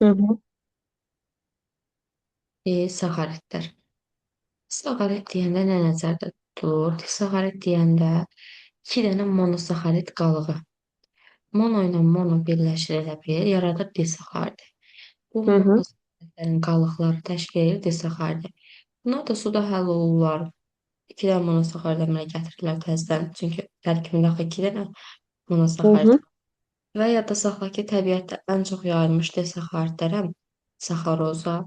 Hı hı. Disaxaridlər. Disaxarid deyəndə nə nəzərdə tutulur? Disaxarid deyəndə iki dənə monosaxarid qalığı. Mono ilə mono birləşir elə bil, yaradır disaxaridi. Bu Hı hı. monosaxaridlərin qalıqları təşkil edir disaxaridi. Bunlar da suda həll olurlar. İki dənə monosaxarid əmələ gətirirlər təzədən. Çünki tərkibində axı iki dənə Hı monosaxarid. hı. Və yadda saxla ki, təbiətdə ən çox yayılmış disaxaridlərə saxaroza,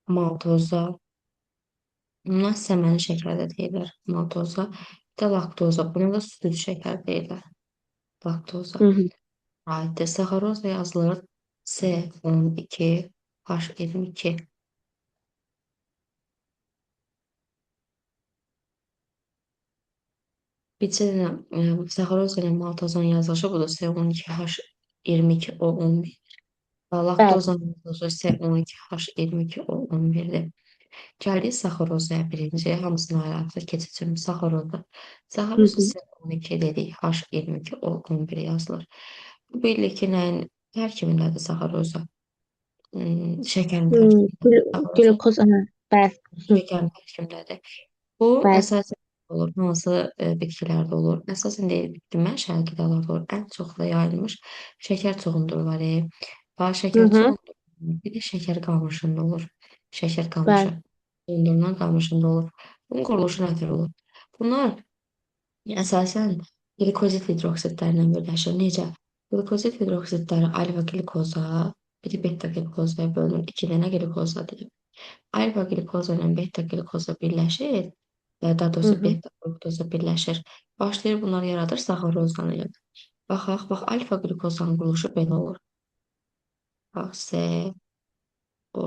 maltoza, buna səməni şəkər də deyirlər, maltoza, bir də laktoza, buna da süd şəkər deyirlər, laktoza. Hı hı. Aiddir. Saxaroza yazılır C12 H22. Bir dənə saxaroza ilə maltozanın yazılışı budur C12 H22 O11. Bəli. Laktozanın yazılışı C12 H22 O11-dir. Gəldik saxarozaya birinci, hamısını ayrı-ayrı keçəcəm. Saxaroza. Hı Saxaroza hı. C12 dedik, H22 O11 yazılır. Bu bilirik ki, nəyin tərkibindədir saxaroza? Şəkərin Hı. tərkibindədir. Saxaroza Glukoz, aha. Bəli. Hı. şəkərin tərkibindədir. Bu Bəli. əsasən olur, hansı bitkilərdə olur? Əsasən deyil, bitki mənşəli qidalarda olur. Ən çox da yayılmış şəkər çuğunduru var. Bax, Hı şəkər hı. çuğunduru bir də şəkər qamışında olur. Şəkər Bəli. qamışı. Çuğundurundan qamışında olur. Bunun quruluşu nədir olur? Bunlar əsasən qlikozid hidroksidlərlə birləşir. Necə? Qlikozid hidroksidləri alfa-qlikoza, bir də beta-qlikozaya bölünür. İki dənə qlikoza dedim. Alfa-qlikoza ilə beta-qlikoza birləşir. Daha Hı doğrusu hı. beta-fruktoza birləşir. Başlayır bunlar yaradır saxarozanı yaradır. Baxaq, bax alfa-qlükozanın quruluşu belə olur. Bax C, O,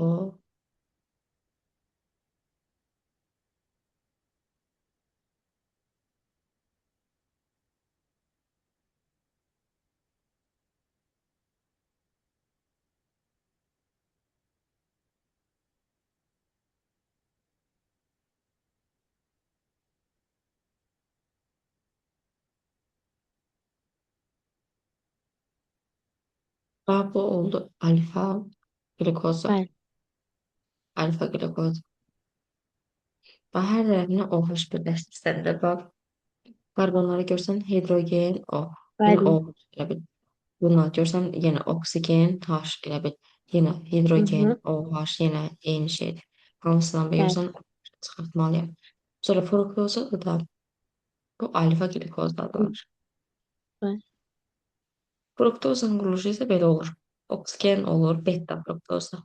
bax bu oldu alfa-qlükoza. Bəli. Alfa-qlükoz. Bax hər tərəfinə OH birləşdirsən də bax karbonları görsən hidrogen O, yenə Bəli. OH elə bil. Buna görsən yenə oksigen H elə bil. Yenə Hı hidrogen hı. OH yenə eyni şeydir. Hamısından Bəli. görsən çıxartmalıyam. Sonra fruktoza da bu alfa Hı. glikozdadılar. Bəli. Fruktozanın quruluşu isə belə olur. Oksigen olur, beta fruktoza.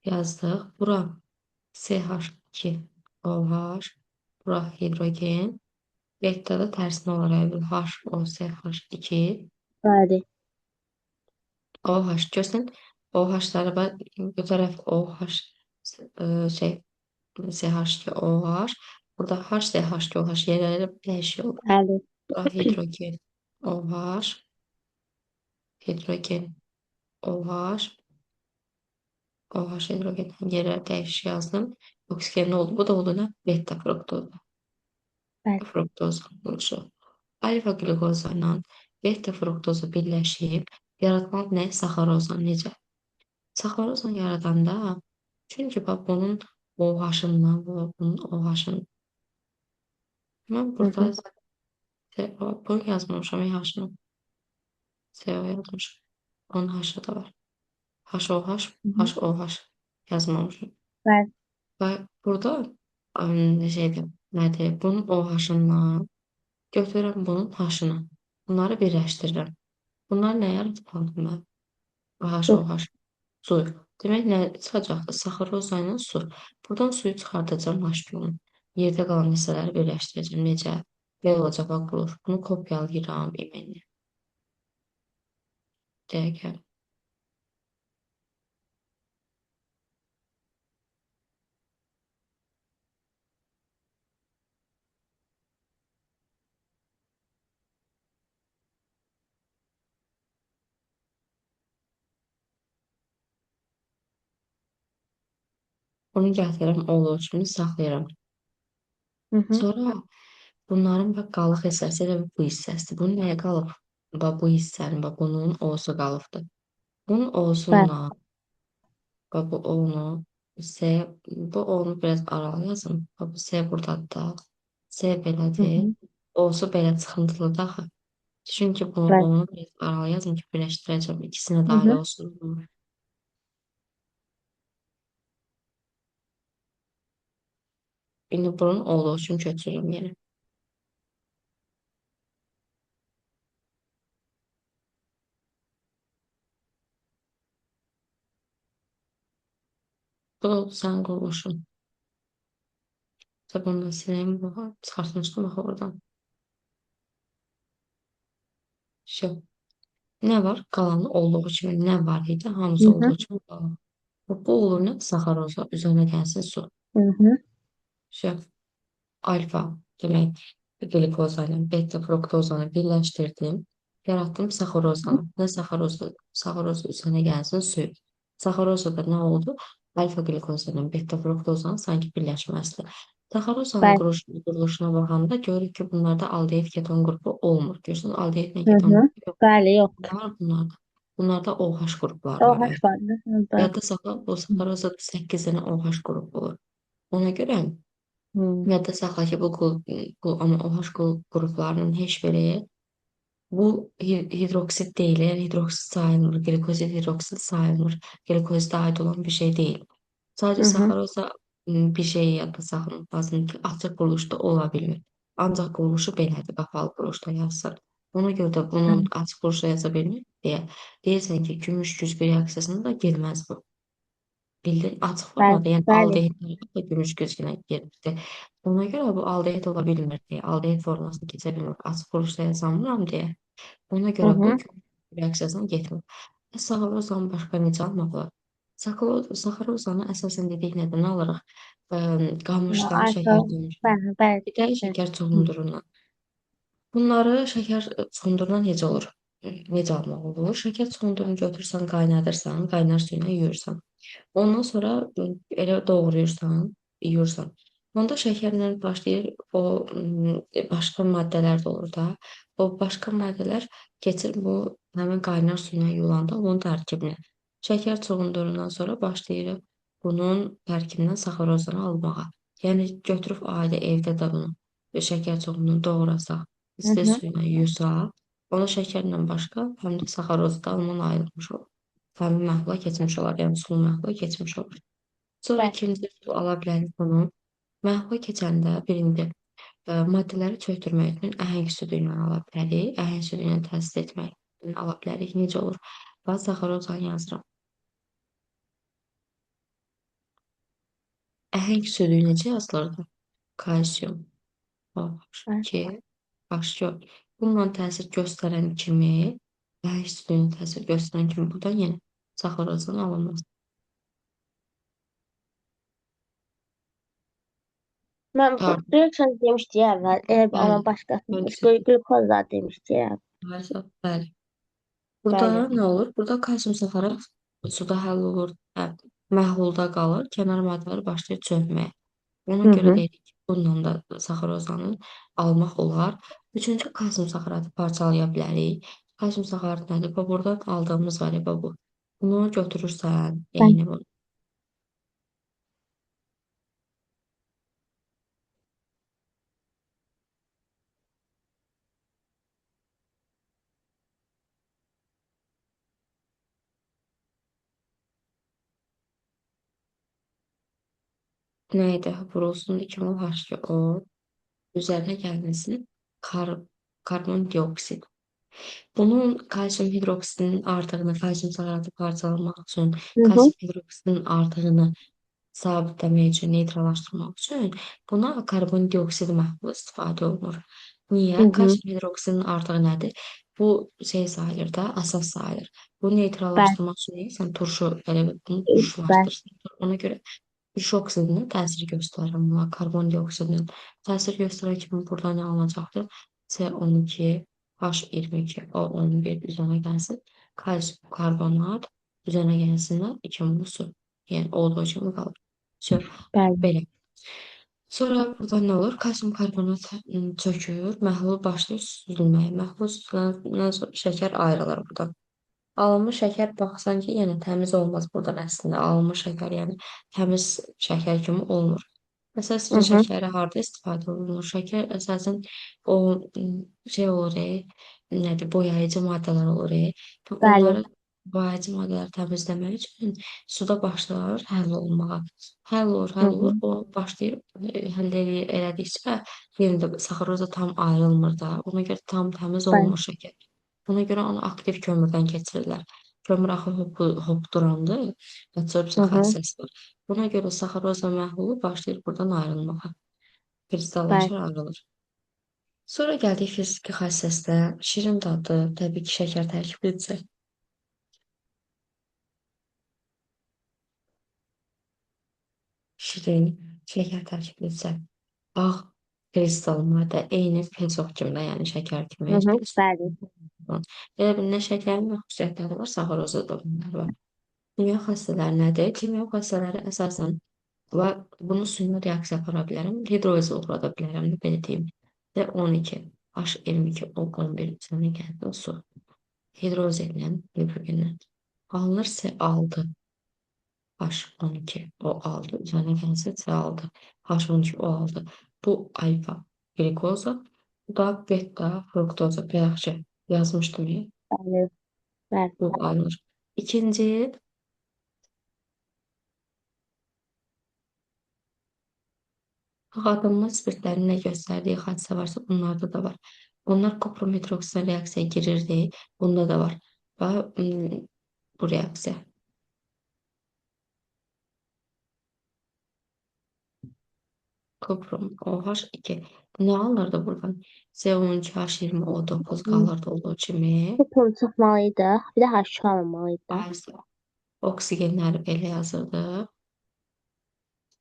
Yazdıq. Bura CH2 OH, bura hidrogen. Beta da tərsinə olaraq H O CH2 Bəli. OH. Görsən OH-ları bu tərəf OH şey CH2 OH. Burada H CH2 OH yerləri dəyişik olur. Bəli. Bura hidrogen OH, hidrogen OH, OH hidrogen yerləri dəyişik yazdım. Oksigen oldu. Bu da oldu nə? Beta fruktoza. Bəli. Fruktoza quruluşu. Alfa qlükoza ilə beta fruktoza birləşib yaratmaq nə? Saxaroza. Necə? Saxarozanı yaradanda çünki bax bunun OH-ından, bunun OH-ından. Mən Hı burada hı. bunu yazmamışam, H-ını. CO yazmışam. Onun H-ı da var. HOH, Hı hı. HOH yazmamışım. Bəli. Və burada şeydir, nədir? Bunun OH-ından götürürəm bunun H-ını. Bunları birləşdirirəm. Bunlar nə yaratmalıdır mən? Su. OH, OH, su. Demək nə çıxacaqdır? Saxaroza ilə su. Buradan suyu çıxardacağam H2-nun. Yerdə qalan hissələri birləşdirəcəm. Necə? Belə olacaq bax quruluş. Bunu kopyalayıram e-mailini. Dəqiqə. Bunu gətirirəm olduğu kimi saxlayıram. Hı hı. Sonra Bunların bax qalıq hissəsi elə bu hissəsidir. Bunun nəyə qalıb? Bax bu hissənin, bax bunun O'su qalıbdır. Bunun Bəli. O'sunla bax bu O'nu S, bu O'nu biraz aralı yazın. Bax bu S buradadır da. S Hı belədir. hı. O'su belə çıxıntılıdır axı. Çünki bunu Bəli. O'nu biraz aralı yazın ki, birləşdirəcəm. İkisinə Hı daxil hı. olsun. İndi bunun olduğu üçün köçürürüm yenə. Bu da oldu sənin quruluşun. Bunu da sileyim. Çıxartmışdım axı oradan. Şu. Nə var? Qalanı olduğu kimi nə var idi? Hı Hamısı hı. olduğu kimi qalır. Bu olur nə? Saxaroza. Üzərinə gəlsin su. Hı hı. Şu. Alfa demək glikoza ilə beta fruktozanı birləşdirdim. Yaratdım saxarozanı. Nə saxaroza? Saxaroza üzərinə gəlsin suyu. Saxarozada nə oldu? Alfa glikoza ilə beta fruktozanın sanki birləşməsidir. Saxarozanın Bəli. quruluşuna baxanda görürük ki, bunlarda aldehid keton qrupu olmur. Görürsünüz, aldehid ilə Hı keton hı. qrupu yox. Bəli, yoxdur. Nə var bunlarda? Bunlarda OH qrupları var. OH Evet. vardı. Hı, bəli. Yadda saxla, bu saxarozada 8 dənə OH qrupu olur. Ona görə Hı. yadda saxla ki, bu amma OH qruplarının heç biri bu hidroksid deyil, yəni hidroksid sayılmır, qlikozid hidroksid sayılmır. Qlikozidə aid olan bir şey deyil. Sadəcə Hı hı. saxaroza bir şeyi yadda saxlamaq lazımdır ki, açıq quruluşda ola bilmir. Ancaq quruluşu belədir, qapalı quruluşda yazsan. Ona görə də bunun Bəli. açıq quruluşda yaza bilmir deyə deyirsən ki, gümüş güzgü reaksiyasına da girməz bu. Bildin, açıq Bəli. formada, yəni Bəli. aldehid da gümüş güzgünə girmişdi. Ona görə bu aldehid ola bilmir deyə, aldehid formasını keçə bilmir. Açıq quruluşda yazamıram deyə. Ona Hı görə bu hı. reaksiyasına getmir. Saxarozanı başqa necə almaq olar? Saxarozanı əsasən dedik nədən alırıq? Qamışdan, Alfa. şəkər qamışdan. Bəli, bəli. Bir də Bəli. şəkər Hı. çuğundurundan. Bunları şəkər çuğundurundan necə olur? Necə almaq olur? Şəkər çuğundurunu götürürsən, qaynadırsan, qaynar suyuna yuyursan. Ondan sonra elə doğrayırsan, yuyursan. Onda şəkərlə başlayır o başqa maddələr də olur da. O başqa maddələr keçir bu həmin qaynar suyuna yuyulanda onun tərkibinə. Şəkər çuğundurundan sonra başlayır bunun tərkibindən saxarozanı almağa. Yəni götürüb adi evdə də bunu şəkər çuğundurunu doğrasaq, Hı isti hı. suyuna yuysa, onu şəkərlə başqa həm də saxarozu da ondan ayrılmış olur. Həmin məhlula keçmiş olar, yəni sulu məhlula keçmiş olur. Sonra Bəli. ikinci üsul ala bilərik bunu. Məhlula keçəndə birinci maddələri çöktürmək üçün əhəng südü ilə ala bilərik. Əhəng südü ilə təsir etmək ala bilərik. Necə olur? Bax, saxarozanı yazıram. Əhəng südü necə yazılırdı? Kalsium, Bəli. H2, H2. Bununla təsir göstərən kimi, əhəng südü ilə təsir göstərən kimi buradan yenə saxarozanın alınması. Mən bu Pardon. reaksiya demişdi ya əvvəl, elə amma Bəli. başqasını Bəli. qlükoz da demişdi ya. Bəli. Burada Bəli. nə olur? Burada kalsium saxarat suda həll olur, məhlulda qalır, kənar maddələr başlayır çökməyə. Ona Hı görə hı. deyirik ki, bununla da saxarozanı almaq olar. Üçüncü, kalsium saxaratı parçalaya bilərik. Kalsium saxaratı nədir? Bax, buradan aldığımız var ya, bax bu. Bunu götürürsən, Bəli. eyni bunu. Nə idi? Vurulsun 2 mol H2O. Üzərinə gəlməsin karbondioksid. Bunun kalsium hidroksidinin artığını, kalsium saxaratı parçalamaq üçün, Hı hı. kalsium hidroksidinin artığını sabitləmək üçün, neytrallaşdırmaq üçün buna karbondioksid məhlulu istifadə olunur. Hı Niyə? hı. Kalsium hidroksidinin artığı nədir? Bu şey sayılır da, əsas sayılır. Bunu Bəli. neytrallaşdırmaq üçün sən turşu, elə bil, bunu Bəli. turşulaşdırırsan. Ona görə turşu oksidinin təsir göstərir buna, karbondioksidinin təsir göstərən kimi burada nə alınacaqdır? C12, H22, O11 üzərinə gəlsin. Kalsium karbonat üzərinə gəlsinlər 2 mol su. Yəni olduğu kimi qalır. Vəsə, Bəli. belə. Sonra burada nə olur? Kalsium karbonat çökür, məhlul başlayır süzülməyə. Məhlul süzüləndən sonra şəkər ayrılır buradan. Alınmış şəkər baxsan ki, yəni təmiz olmaz buradan əslində. Alınmış şəkər, yəni təmiz şəkər kimi olmur. Hı Əsasən hı. şəkəri harda istifadə olunur? Şəkər əsasən o şey olur, nədir, boyayıcı maddələr olur. Və Bəli. onları boyayıcı maddələri təmizləmək üçün suda başlar həll olmağa. Həll olur, Hı həll hı. olur. O başlayır həll elədikcə yenə də saxaroza tam ayrılmır da. Ona görə tam təmiz Bəli. olmur şəkər. Ona görə onu aktiv kömürdən keçirirlər. Kömür axı hopdurandır, Hı adsorpsiya hı. xassəsi var. Buna görə saxaroza məhlulu başlayır buradan ayrılmağa. Bəli. Kristallaşır, ayrılır. Sonra gəldik fiziki xassəsinə. Şirin dadı, təbii ki, şəkər tərkiblidirsə. Şirin, şəkər tərkiblidirsə. Ağ kristal maddə, eyni pesok kimi də, yəni şəkər Hı kimi. hı. Bəli. Elə bil nə şəkərin nə xüsusiyyətləri var, saxarozda da bunlar var. Kimya xassələri nədir? Kimya xassələri əsasən və bunu suyla reaksiya apara bilərəm, hidrolizə uğrada bilərəm, belə deyim. D12, H22, O11 üzərinə gəldi su. Hidroliz edilən hidrogenlə. Alınır S6, H12, O6, üzərinə gəlsə C6, H12, O6. Bu alfa qlikoza, bu da beta fruktoza. Bayaqca yazmışdım ya, Bəli. Bəli. bu alınır. İkinci, qadınma spirtlərinin nə göstərdiyi hadisə varsa bunlarda da var. Onlar kuprum hidroksidlə reaksiyaya girirdi. Bunda da var. Və bu reaksiya. Kuprum OH2. Nə alınırdı buradan? C13H20O9 qalırdı olduğu kimi. Kupon çıxmalıydı. Bir də H2 alınmalıydı. Aysa oksigenləri belə yazırdı.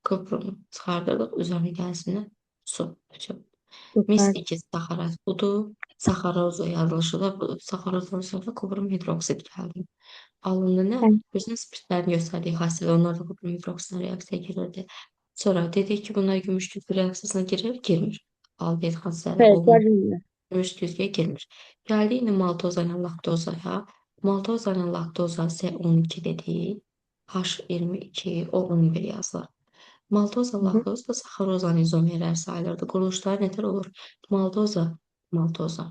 Kuprum çıxardırdıq. Üzərinə gəlsinə su. Mis Süper. 2 saxaroz budur. Saxaroza yazılışı da budur. Saxarozdan sonra kuprum hidroksid gəldi. Alındı nə? Bəli. Bütün spirtlərin göstərdiyi xassələr, onlar da kuprum hidroksidlə reaksiyaya girirdi. Sonra dedik ki, bunlar gümüş güzgü reaksiyasına girir, girmir. Aldehid xassələri Evet, olmur. gördüm. Gümüş güzgüyə girmir. Gəldik indi maltoza ilə laktozaya. Maltoza ilə laktoza S12 dedik. H22, O11 yazılır. Maltoza, Hı hı. laktoz da saxarozanın izomerləri sayılırdı. Quruluşları nətər olur? Maltoza, maltoza.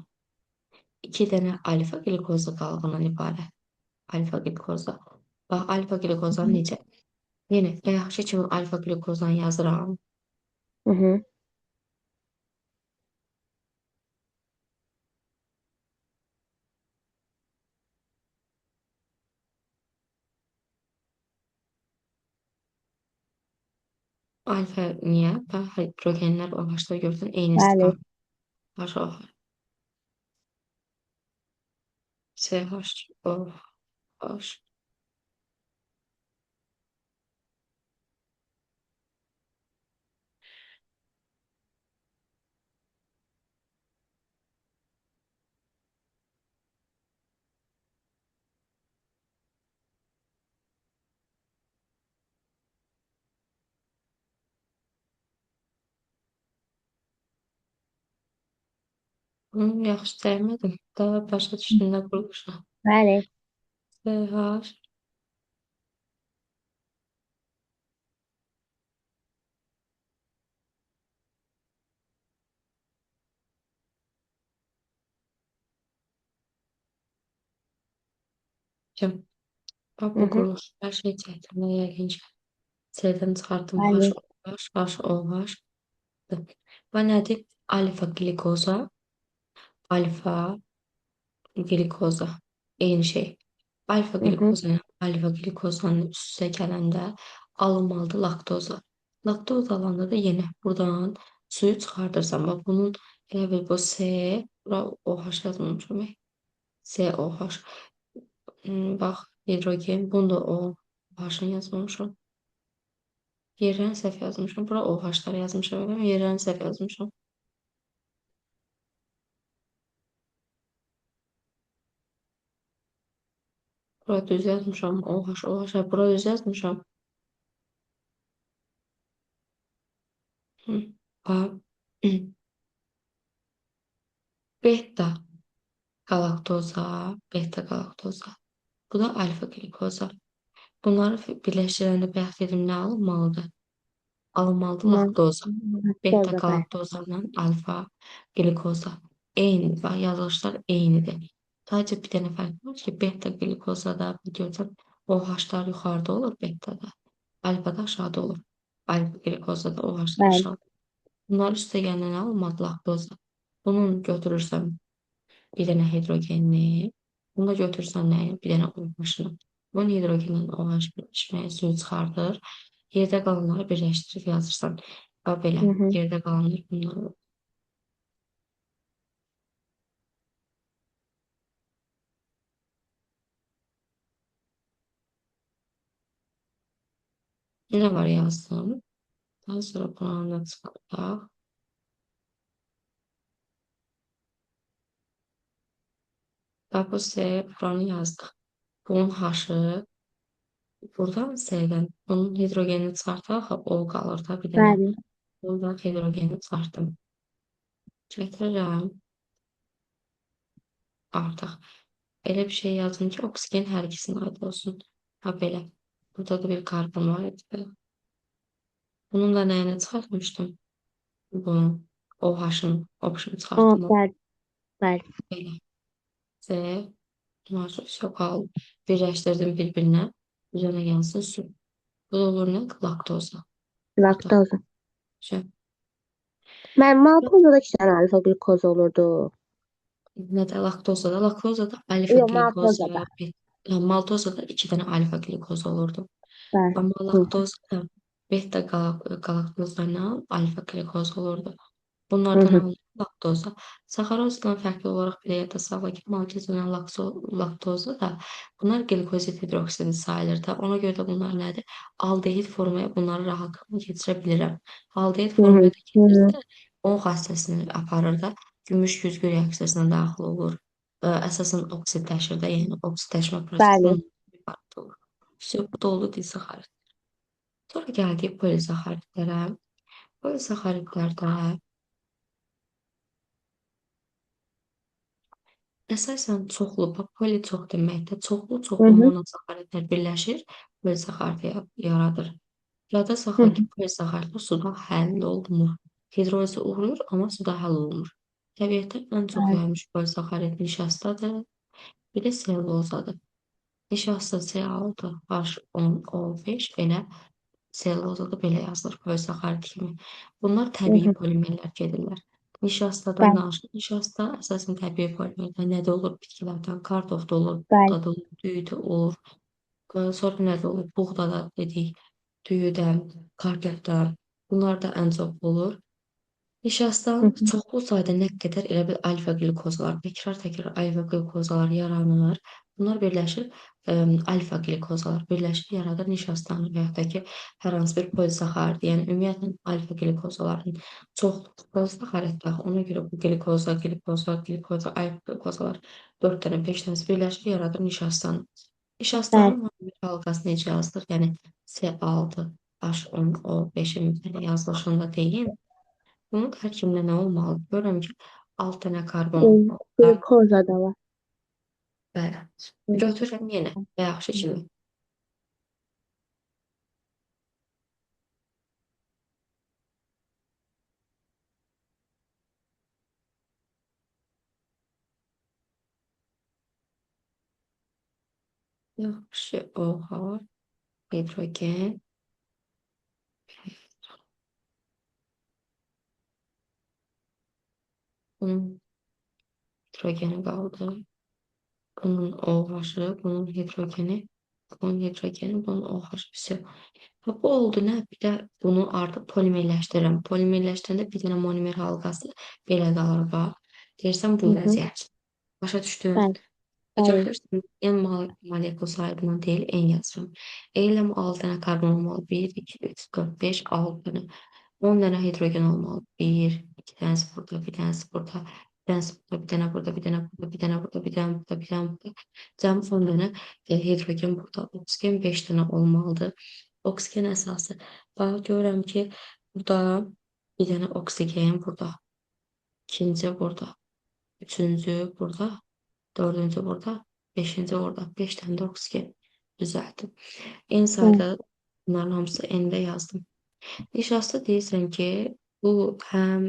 2 dənə alfa qlikoza qalığından ibarət. Alfa qlikoza. Bax, alfa qlikozanı necə? Yenə bayaqki kimi alfa qlikozanı yazıram. Hı hı. Alfa niyə? Bax, hidrogenlər o başda gördün, eyni Bəli. istiqamət. H, O, C, H, O, H. Bunu yaxşı dəymədim. Daha başa düşdüm nə quruluşuna. Bəli. C, H. Kim? Bax, Hı bu hı. quruluş. Hər şey çəkdim. Yəqin ki, C-dən çıxartdım. H, Bəli. O, H, H, O, H. Və nədir? Alfa qlikoza, alfa qlikoza. Eyni şey. Alfa Hı hı. qlikoza ilə alfa qlikozanın üst-üstə gələndə alınmalıdır laktoza. Laktoza alanda da yenə buradan suyu çıxardırsan. Bax, bunun elə bil bu C, bura OH yazmamışam. C, OH. Bax, hidrogen, bunu da O, OH-ını yazmamışam. Yerlərini səhv yazmışam. Bura OH-ları yazmışam. Elə yerlərini səhv yazmışam. Bura düz yazmışam. OH, OH. Bura düz yazmışam. Hı. A. Beta galaktoza, beta galaktoza. Bu da alfa glikoza. Bunları birləşdirəndə bayaq dedim nə alınmalıdır? Alınmalıdır laktoza. Beta Laktoza, bəli. galaktoza ilə alfa glikoza. Eyni, bax yazılışlar eynidir. Sadəcə bir dənə fərq var ki, beta glikozada görürsən OH-lar yuxarıda olur betada. Alfada aşağıda olur. Alfa glikozada OH-lar Bəli. aşağıda. Bunlar üstə gələn nə alınmadı? Laktoza. Bunun götürürsən bir dənə hidrogenini, bunu da götürürsən nəyi? Bir dənə OH-ını. Bunun hidrogenlə OH birləşməyə suyu çıxardır. Yerdə qalanları birləşdirib yazırsan. Bax belə. Hı -hı. Yerdə qalanlar bunlar olur. Nə var yazdım. Daha sonra buranı da çıxardaq. Və bu C buranı yazdıq. Bunun H-ı buradan C-dən. Bunun hidrogenini çıxartaq, o qalır da bir dənə. Bəli. Bundan hidrogeni çıxartdım. Gətirirəm artıq. Elə bir şey yazdım ki, oksigen hər ikisinə aid olsun. Ha belə. Burada da bir karbon var idi. Bunun da nəyini çıxartmışdım? Bunun OH-ın option O, çıxartdım. bəli. Bəli. Belə. C, Yox, qaldı. Birləşdirdim bir-birinə. Üzərinə gəlsin su. Bu da olur nə? Laktoza. Artıq. Laktoza. Şey. Mən maltozada iki dənə alfa qlikoz olurdu. Nədə? Laktozada. Laktozada alfa Yox, glikoza, maltozada. maltozada iki dənə alfa glikoz olurdu. Bəli. Amma Hı laktozada beta galaktoza ilə alfa glikoz olurdu. hı. Bunlardan Hı. alınır laktoza. Saxarozdan fərqli olaraq belə yadda saxla ki, maltoza ilə laktoza da bunlar qlikozid hidroksidi sayılır da. Ona görə də bunlar nədir? Aldehid formaya bunları rahatlıqla keçirə bilirəm. Aldehid Hı hı. formaya da Hı hı. keçirsə, o xassəsini aparır da, gümüş güzgü reaksiyasına daxil olur. Əsasən oksidləşir də, yəni oksidləşmə prosesi Bəli. bundan ibarət olur. Vəsə, bu da oldu disaxarid. Sonra gəldik polisaxaridlərə. Polisaxaridlərdə əsasən çoxlu, bax, poli çox deməkdir. Hı Çoxlu-çoxlu hı. monosaxaridlər birləşir, polisaxarid yaradır. Yadda Hı saxla hı. ki, polisaxaridlər suda həll olunmur. Hidrolizə uğrayır, amma suda həll olunmur. Təbiətdə ən çox Bəli. yayılmış polisaxarid nişastadır, bir də sellulozadır. Nişasta C6, H10, O5 belə selluloza da belə yazılır polisaxarid kimi. Bunlar Hı təbii hı. polimerlər gedirlər. Nişastadan Bəli. danışıq. Nişasta əsasən təbii polimerlər. Nə də olur bitkilərdən? Kartof da olur, Bəli. buğda da olur, düyü də olur. Sonra nə də olur? Buğda da dedik, düyü də, kartof da. Bunlar da ən çox olur. Hı Nişastanın hı. çoxlu sayda nə qədər elə bil alfa qlikozalar, təkrar-təkrar alfa qlikozalar yaranır. Bunlar birləşir, alfa qlikozalar birləşir, yaradır nişastanı və yaxud da ki, hər hansı bir polisaxarid, yəni ümumiyyətlə alfa qlikozaların çoxlu polisaxaridlər. Ona görə bu qlikoza, qlikoza, qlikoza, alfa qlikozalar 4 dənə, 5 dənəsi birləşir, yaradır nişastanı. Bəli. Nişastanın monomer halqası necə yazılır? Yəni C6, H10, O5-in belə yazılışında deyim. Bunun tərkibində nə olmalıdır? Görürəm ki, 6 dənə karbon olmalıdır. Qlikoza da var. Bəli. Hı Götürürəm yenə yaxşı kimi. Yaxşı, OH, hidrogen. Bunun hidrogeni qaldı. Bunun OH-ı, bunun hidrogeni, bunun hidrogeni, bunun OH-ı. Vəsə. Bu oldu nə? Bir də bunu artıq polimerləşdirirəm. Polimerləşdirəndə bir dənə monomer halqası belə qalır bax. Deyirsən bu hı. vəziyyət. Başa düşdün? Bəli. Bəli. Götürürsən, N molekul sahibinə deyil, N yazıram. Eyləm 6 dənə karbon olmalı. 1, 2, 3, 4, 5, 6 dənə. 10 dənə hidrogen olmalı. 1, 2 dənəsi burada, bir dənəsi burada, bir dənəsi burada, bir dənə burada, bir dənə burada, bir dənə burada, bir dənə burada, bir dənə burada. Cəmi 10 dənə hidrogen burada. Oksigen 5 dənə olmalıdır. Oksigen əsası. Bax, görürəm ki, burada Bir dənə oksigen burada, ikinci burada, üçüncü burada, dördüncü burada, beşinci orada. 5 dənə də oksigen düzəltdim. En Hı. sayda bunların hamısı N-də yazdım. Nişasta deyirsən ki, bu həm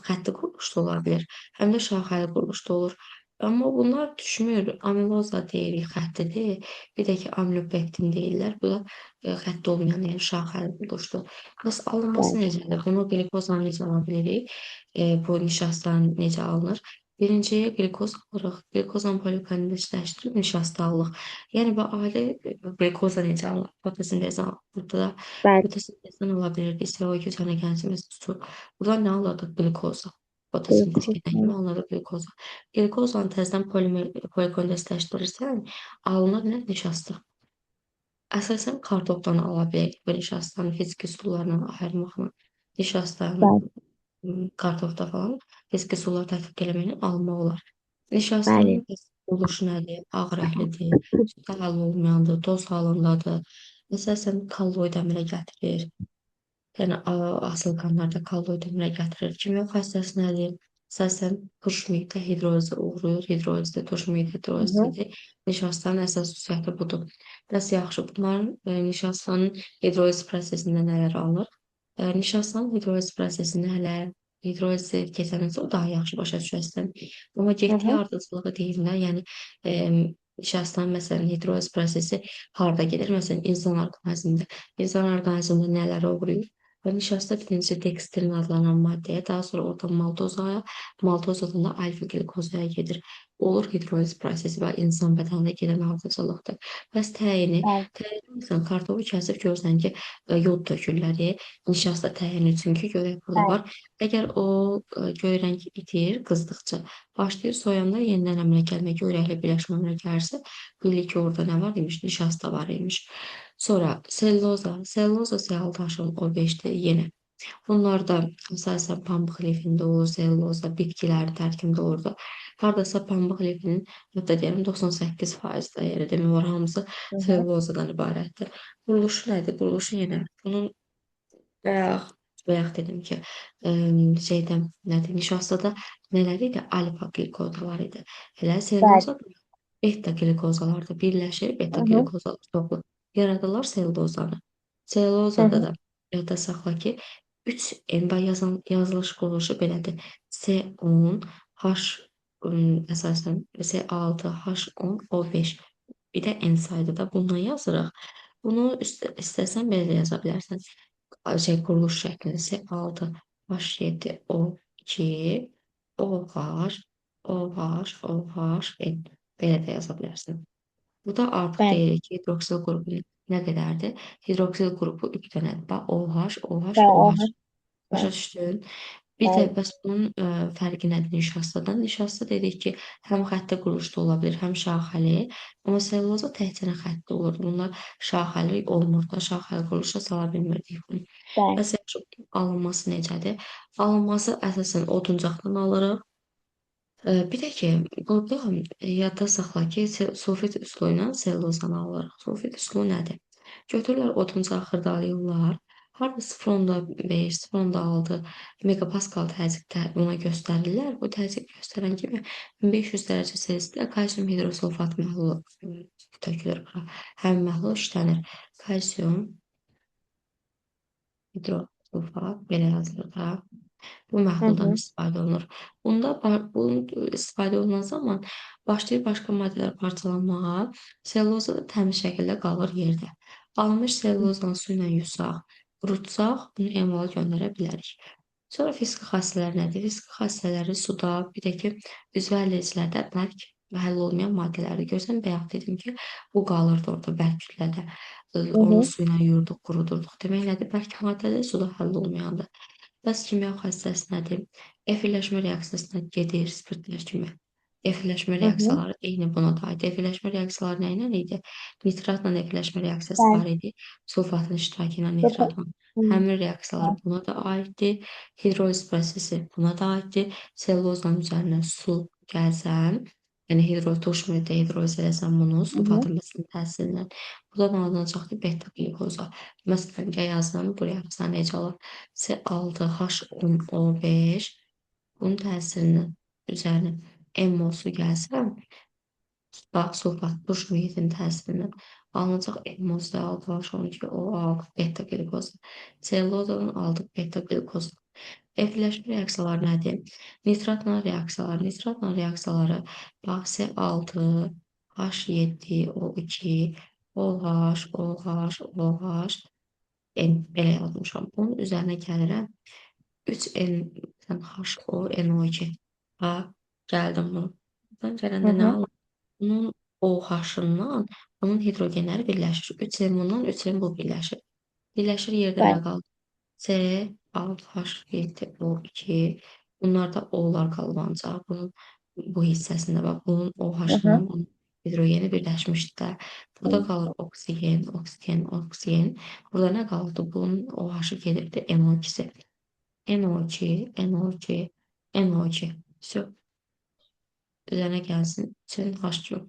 xətti quruluşda ola bilər, həm də şaxəli quruluşda olur. Amma bunlar düşmür. Amiloza deyirik, xəttidir. Bir də ki, amilopektin deyirlər. Bu da xətti olmayan, yəni şaxəli quruluşdur. Bəs alınması Bəli. necədir? Bunu qlikozla necə ala bilirik? Bu nişastadan necə alınır? Birinci qlikoz alırıq. Qlikozla polikondenləşdirib nişasta alırıq. Yəni bu adi qlikoza necə alınır? Fotosintezlə alınır. Burada da Bəli. fotosintezdən ala bilirdik. CO2 çənəgənzimiz su. Buradan nə alırdıq? Qlikoza. Fotosintez Qlikoz. gedən kimi alınırdı qlikoza. Qlikozanı təzədən polikondensləşdirirsən, alınır nə? Nişasta. Əsasən kartofdan ala bilirik bu nişastanı fiziki üsullarla ayırmaqla. Nişastanı Bəli. kartofda falan fiziki sular tətbiq eləməklə almaq olar. Bəli. Nişastanın bəs oluşu nədir? Ağ rənglidir, süddə həll olmayandır, toz halındadır. Əsasən kolloid əmələ gətirir. Yəni asılqanlarda kolloid əmələ gətirir. Kimya xassəsi nədir? Əsasən turş mühitdə hidrolizə uğrayır. Hidrolizdə turş mühit Hı hı. hidrolizidir. Nişastanın əsas xüsusiyyəti budur. Bəs yaxşı, bunların nişastanın hidroliz prosesində nələr alınır? Nişastanın hidroliz prosesində hələ hidrolizi keçəndən sonra daha yaxşı başa düşərsən. Amma Hı getdiyi hı. ardıcıllığı deyirlər. Yəni e, nişastanın məsələn hidroliz prosesi harda gedir? Məsələn, insan orqanizmində. İnsan orqanizmində nələrə uğrayır? Və nişasta birinci dekstrin adlanan maddəyə, daha sonra oradan maltozaya, maltozadan da alfa-qlikozaya gedir. Olur hidroliz prosesi və insan bədənində gedən ardıcıllıqdır. Bəs təyini, Bəli. təyini məsələn, kartofu kəsib görsən ki, yod tökürlər, nişasta təyini çünki görək burada Bəli. var. Əgər o göy rəng itir qızdıqca, başlayır soyanda yenidən əmələ gəlmək, göy rəngli birləşmə əmələ gəlirsə, bilik ki, orada nə var imiş? Nişasta var imiş. Sonra selluloza, selluloza C6H10 O5-dir yenə. Bunlar da əsasən pambıq lifində olur, selluloza bitkilərin tərkibində olur da. Hardasa pambıq lifinin, hətta deyirəm 98% də yerə demək olar hamısı Hı hı. sellulozadan ibarətdir. Quruluşu nədir? Quruluşu yenə bunun bayaq, bayaq dedim ki, şeydə nədir? Nişastada nələr idi? Alfa qlikozalar idi. Elə Bəli. selluloza da beta qlikozalar da birləşir, Hı beta hı. qlikozalar çoxlu yaradırlar selulozanı. Hı Selulozada hı. da yadda saxla ki, 3 N yazan yazılış quruluşu belədir. C10 H əsasən C6 H10 O5. Bir də N sayda da bundan yazırıq. Bunu istəsən belə də yaza bilərsən. Şey quruluş şəklində C6 H7 O2 OH OH OH N belə də yaza bilərsən. Bu da artıq Bəli. deyirik ki, hidroksil qrupu nə qədərdir? Hidroksil qrupu 3 dənədir. Bax, OH, OH, Bəli. OH. Oha. Başa Bəli. düşdün? Bir də Bəli. bəs bunun fərqi nədir nişastadan? Nişasta dedik ki, həm xətti quruluşda ola bilər, həm şaxəli. Amma selluloza təkcə xətti olur. Bunlar şaxəli olmur da, şaxəli quruluşa sala bilmirdik bunu. Bəli. Bəs yaxşı, alınması necədir? Alınması əsasən oduncaqdan alırıq. Bir də ki, burada yadda saxla ki, sulfit üsulu ilə sellulozanı alırıq. Sulfit üsulu nədir? Götürürlər oduncaq xırdalayırlar. Harda 0,5, 0,6 meqapaskal təzyiqdə buna göstərirlər. Bu təzyiq göstərən kimi 1500 dərəcə Selsidə kalsium hidrosulfat məhlulu tökülür bura. Həmin məhlul işlənir. Kalsium hidrosulfat belə yazılır da. Bu Hı məhluldan hı. istifadə olunur. Bunda bunun istifadə olunan zaman başlayır başqa maddələr parçalanmağa, selluloza da təmiz şəkildə qalır yerdə. Alınmış sellulozanı su ilə yusaq, qurutsaq, bunu emala göndərə bilərik. Sonra fiziki xassələr nədir? Fiziki xassələri suda, bir də ki, üzvə əllərdə bərk və həll olmayan maddələrdir. Görsən, bayaq dedim ki, bu qalırdı orada bərk kütlədə. Hı Onu hı. su ilə yuyurduq, qurudurduq. Demək nədir? Bərk maddədir, suda həll olmayandır. Bəs kimya xassəsi nədir? Efirləşmə reaksiyasına gedir spirtlər kimi. Efirləşmə Hı hı. reaksiyaları eyni buna da aid. Efirləşmə reaksiyaları nə ilə idi? Nitratla efirləşmə reaksiyası Bəli. var idi. Sulfatın iştirakı ilə Zaten. nitratla. Hı. Həmin reaksiyalar Bəli. buna da aiddir. Hidroliz prosesi buna da aiddir. Sellulozanın üzərinə su gəlsən, Yəni hidroturş mühitdə hidroliz eləsən bunu Hı hı. sulfatın məsələn təsirindən buradan alınacaqdır beta qlükoza. Məsələn, gəl yazım bu reaksiya necə olar? C6H10O5 bunun təsirindən üzərinə MO-su gəlsə, bax sulfat turş mühitin təsirindən alınacaq MO C6H12O6 beta qlükoza. Sellulozadan aldıq beta qlükoza. Efirləşmə reaksiyaları nədir? Nitratla reaksiyalar. Nitratla reaksiyaları bax C6, H7, O2, OH, OH, OH, N belə yazmışam. Bunun üzərinə gəlirəm. 3N H, O, NO2. Ha, gəldim bunu. Buradan Hı gələndə nə hı. alır? Bunun OH-ından bunun hidrogenləri birləşir. 3N bundan, 3N bu birləşir. Birləşir yerdə nə Bəli. qalır? C, 6, H, 7, O, 2. Bunlar da O'lar qalıb ancaq. Bunun bu hissəsində bax, bunun Hı hı. OH-ından bunun hidrogeni birləşmişdi də. Burada qalır oksigen, oksigen, oksigen. Burada nə qaldı? Bunun OH-ı gedibdi NO2-si. NO2, NO2, NO2. Vəsə. Üzərinə gəlsin. C, H2.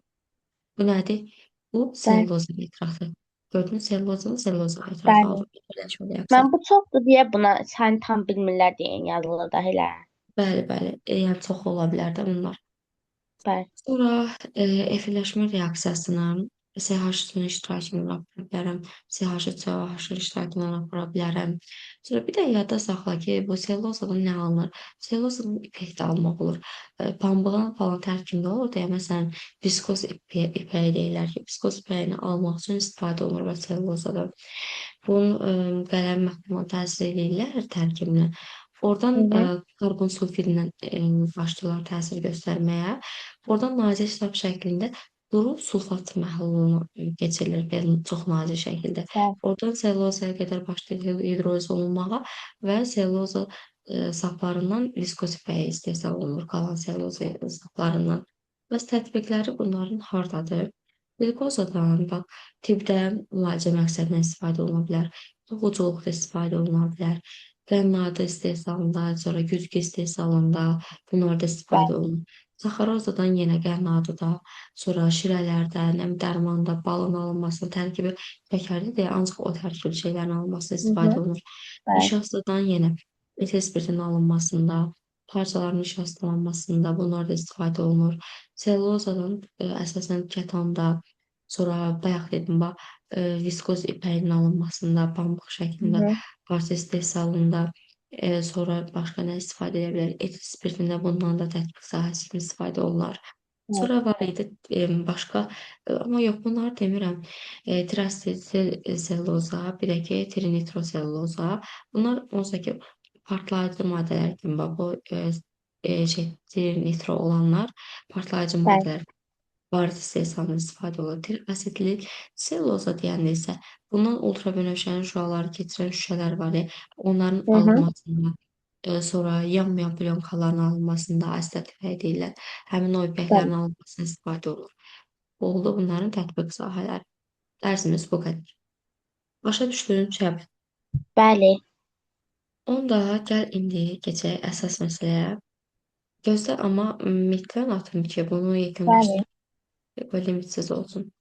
Bu nədir? Bu Bəli. selluloza nitratı. Gördün, sellulozanın selluloza nitratı Bəli. aldı. Birləşmə reaksiyası. Mən bu çoxdur deyə buna sən tam bilmirlər deyə yazılır da elə. Bəli, bəli. Yəni çox ola bilər də bunlar. Bəli. Sonra efirləşmə reaksiyasını CH3-ün iştirakı ilə apara bilərəm. CH3COH-ın iştirakı ilə apara bilərəm. Sonra bir də yadda saxla ki, bu sellulozadan nə alınır? Sellulozadan ipək də almaq olur. Pambığın falan tərkibində olur deyə, məsələn, viskoz ipəyi deyirlər ki, viskoz ipəyini almaq üçün istifadə olunur və sellulozadan. Bunun qələm məhluluna təsir edirlər tərkibinə. Oradan Hı hı. karbon sulfidlə başlayırlar təsir göstərməyə. Oradan nazik sap şəklində duru sulfat məhluluna keçirilir, belə çox nazik şəkildə. Bəli. Oradan selulozaya qədər başlayır hidroliz olunmağa və selluloza saplarından viskoz ipəyi istehsal olunur, qalan selluloza saplarından. Bəs tətbiqləri bunların hardadır? Qlükozadan, bax, tibbdə müalicə məqsədinə istifadə oluna bilər, toxuculuqda istifadə oluna bilər, qənnadı istehsalında, sonra güzgü istehsalında bunlarda istifadə Bəli. olunur. Saxarozadan yenə qənnadıda, sonra şirələrdə, nəm dərmanda, balın alınmasının tərkibi şəkərli deyə ancaq o tərkibli şeylərin alınmasında Hı istifadə hı. olunur. Bəli. Nişastadan yenə etil spirtin alınmasında, parçaların nişastalanmasında bunlar da istifadə olunur. Sellulozadan əsasən kətanda, sonra bayaq dedim bax, viskoz ipəyinin alınmasında, pambıq Hı şəklində hı. parça istehsalında, sonra başqa nə istifadə edə bilər? Etil spirtində bundan da tətbiq sahəsində istifadə olunar. Bəli. Sonra var idi başqa, amma yox bunları demirəm. Triasetil selluloza, bir də ki trinitroselluloza. Bunlar onsuz ki partlayıcı maddələr kimi bax bu şey trinitro olanlar partlayıcı Bəli. maddələr varis istehsalında istifadə olunur. Triasetil selluloza deyəndə isə bundan ultrabənövşənin şüaları keçirən şüşələr var. Onların Hı hı. alınmasında, sonra yanmayan plyonkaların alınmasında asetat ipəyi deyirlər. Həmin o Bəli. ipəklərin alınmasında istifadə olunur. Oldu bunların tətbiq sahələri. Dərsimiz bu qədər. Başa düşdün, Şəb? Bəli. Onda gəl indi keçək əsas məsələyə. Gözlə amma metin atım ki, bunu Bəli. yekunlaşdır. Bu limitsiz olsun.